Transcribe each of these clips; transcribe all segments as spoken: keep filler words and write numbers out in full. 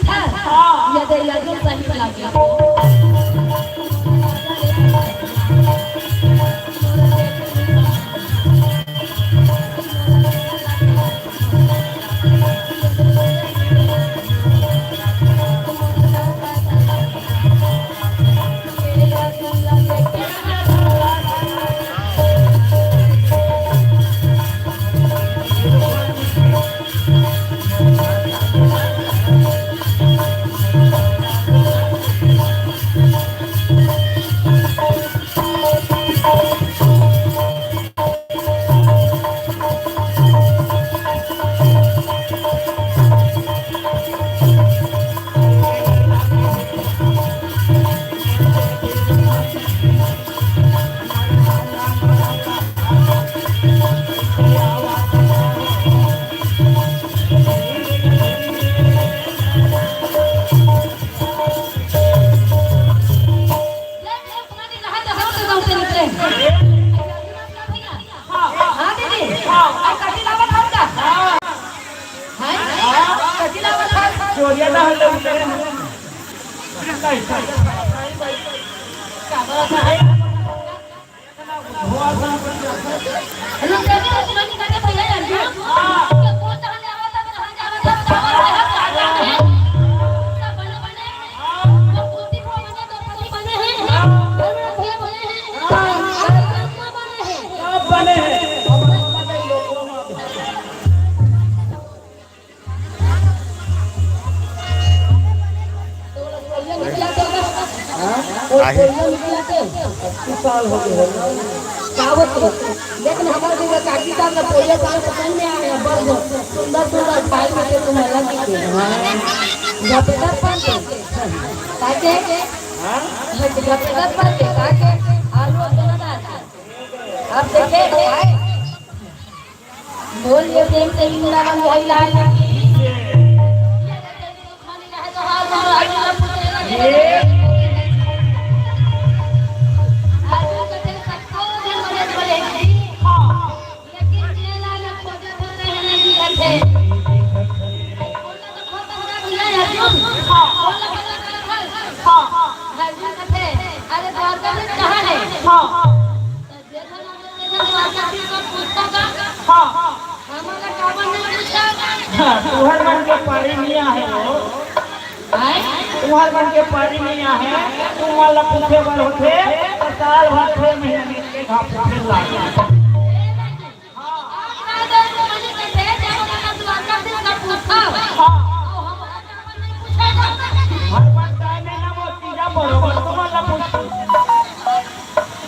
हाँ। ये दे, ये दे, सही लगे। हाँ दीदी, हाँ, कथी लावत हस का? हैं? कथी लावत हस? चोरिया ना हल्ला उतरे। क्या बात है? हेलो, क्या बात है? भैया यार, क्या? क्या बोलता है? साल हो गए। का होत हे? देख ना, हमारे दिन काकी साहब ना पोलियो साल पसंद में आया, बड़ सुंदर सुंदर खाए में से तुम्हें लग के। जब तक पढ़ते, ताकि जब तक पढ़ते, ताकि आलू और दोनों दाल। अब देखे, खाए। बोल ये प्रेम से इंदिरा गांधी हरी लाल की। अरे द्वारका में कहाँ है? हाँ। हमन ला काबर नहीं पूछा? हाँ, तुहर मन के पारी नइ आहे वो। आय? तुहर मन के पारी नइ आहे। तुमन ला पूछे बर होथे, त साल भर छह महीना में एक घाव पूछे ला। हाँ। भगवान time में ना वो तीजा बरोबर तुमन ला पूछ।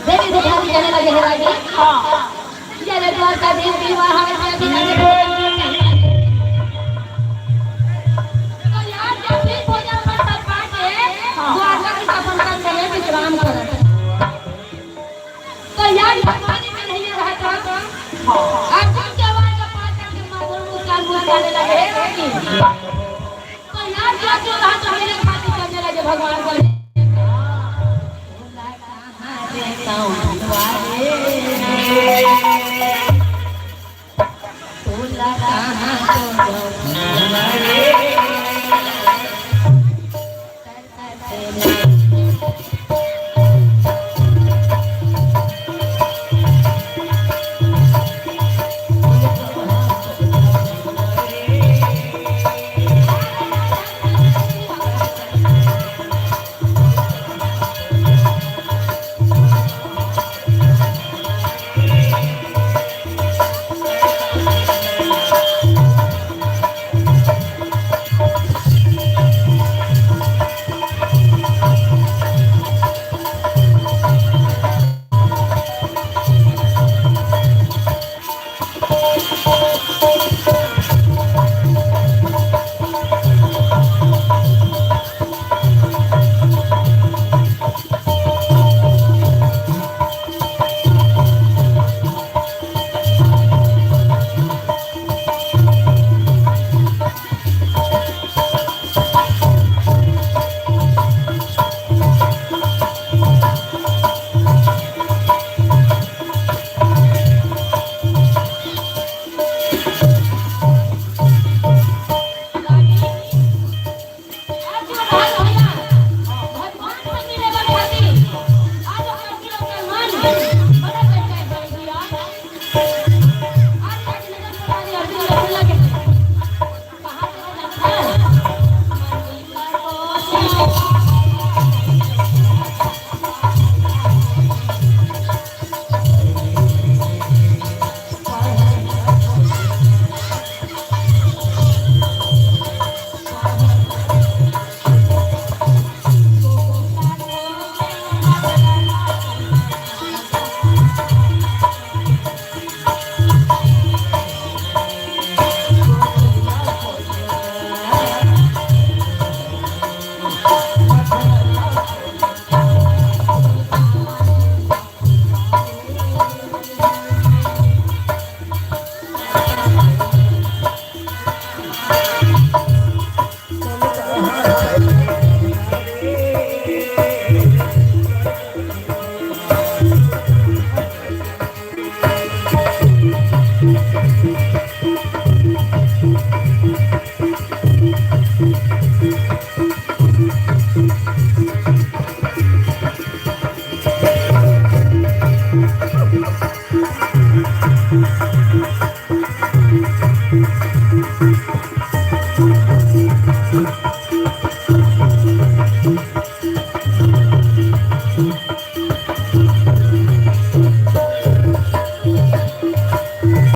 देवी देवता भी जाने लगे हैं राजी। हाँ। जय द्वारकाधीश विवाह है, जय विवाह है। तो यार, जब भी भोजन पर सब बाटे, हाँ। द्वारकाधीश अपन का चले विश्राम करत। तो यार, भगवान के नहीं रहता। हाँ। अर्जुन के आवाज का पास करके माधुर मुस्कान मुस्काने लगे हैं राजी। तो यार, जो जो रहा तो मेरे खातिर करने लगे भगवान का।